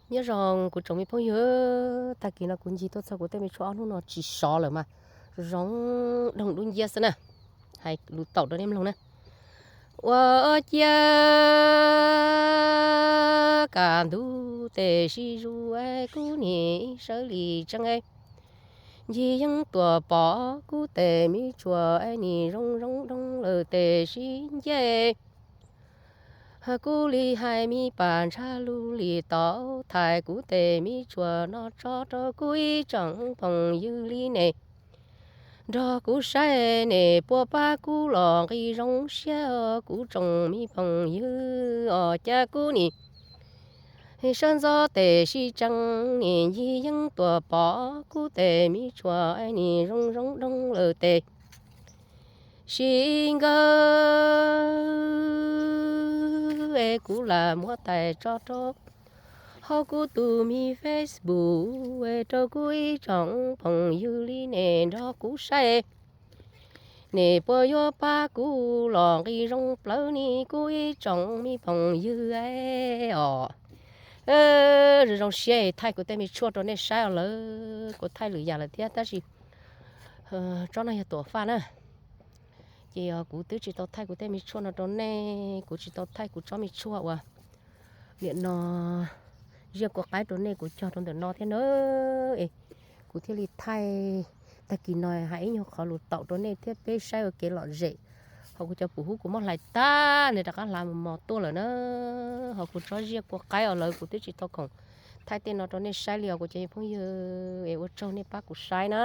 Nyob zoo kuv tsoom me phooj ywg, tag kis no kuv ncig tuaj txog kuv tej me tshuaj ob hnub no tsis sov lawm mas zoo doog dub nciab xwb na. Hais lus taum rau nej mloog na. Ua ciav kaj ntug tes sib zuj es kuv nim sawv li tseeb, ncig yeeb tuam pom kuv tej me tshuaj es nim zoo zoo doog lawm tes sib nce. Kuv li hais me pas ntshab lug li tau thaij kuv tej me tshuaj no tso rau kuv ib tsoom phooj ywg li ne. Nrog kuv saib ne puas pab kuv los nqi zoo siab, kuv tsoom me phooj ywg os, cas kuv nim sawv ntxov tes sib tseeb, nim ncig yeeb tuam pom kuv tej me tshuaj nim zoo zoo doog lawm tes sib nkaug es kuv lam muab thaij tso rau hauv kuv tus me Facebook es rau kuv ib tsoom phooj ywg li ne nrog kuv saib. Nim puas yuav pab kuv los nqi zoo plawv ne kuv ib tsoom me phooj ywg os. Zoo zoo siab thaij kuv tej me tshuaj rau nej saib os lawm, kuv thaij lwm yam lawm thiab tab sis tsob no yog tuam faj na. Ces kuv twb tsis tau thaij kuv tej me tshuaj no rau nej, kuv tsis tau thaij kuv tsob me tshuaj uas nim no ziaj kua qaib rau nej, kuv cog rau ntawm no thiab na. Es kuv thiaj li thaij tag kis no hais ib nyuag qhov lus taum rau nej thiab peb saib ua kev lom zem. Ho kuv cov pum hub kuv muab hlais tag nws rov qab hlav mus mos tuaj lawm na. Ho kuv tsob ziaj kua qaib os lawm kuv twb tsis tau khoom thaij tej no rau nej saib li os kuv cov phooj ywg, es ua tsaug nej pab kuv saib na.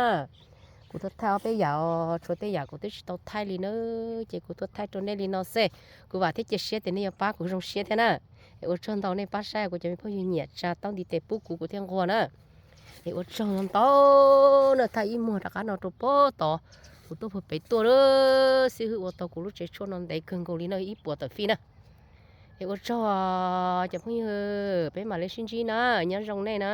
Kuv tuaj thaij ob peb yam os, tshuav tej yam kuv twb tsis tau thaij li na, ces kuv tuaj thaij rau nej li no xwb. Kuv vam thiab cia siab tias nej yuav pab kuv zoo siab thiab na. Es ua tsaug ntau nej pab saib kuv cov me phooj ywg nyiam tsa taub ntiv tes pub kuv kuv thiaj nquag na. Es ua tsaug ntau na, thaij ib muag rov qab no rau pem tod, kuv tuaj puag pem tuaj lawm xib hwb ua tau kuv lub tsev tshuaj no ntev kawg nkaus li no ib puas tawm fij na. Es ua tsaug cov phooj ywg, peb mam li sib ntsib na, nyob zoo nej na.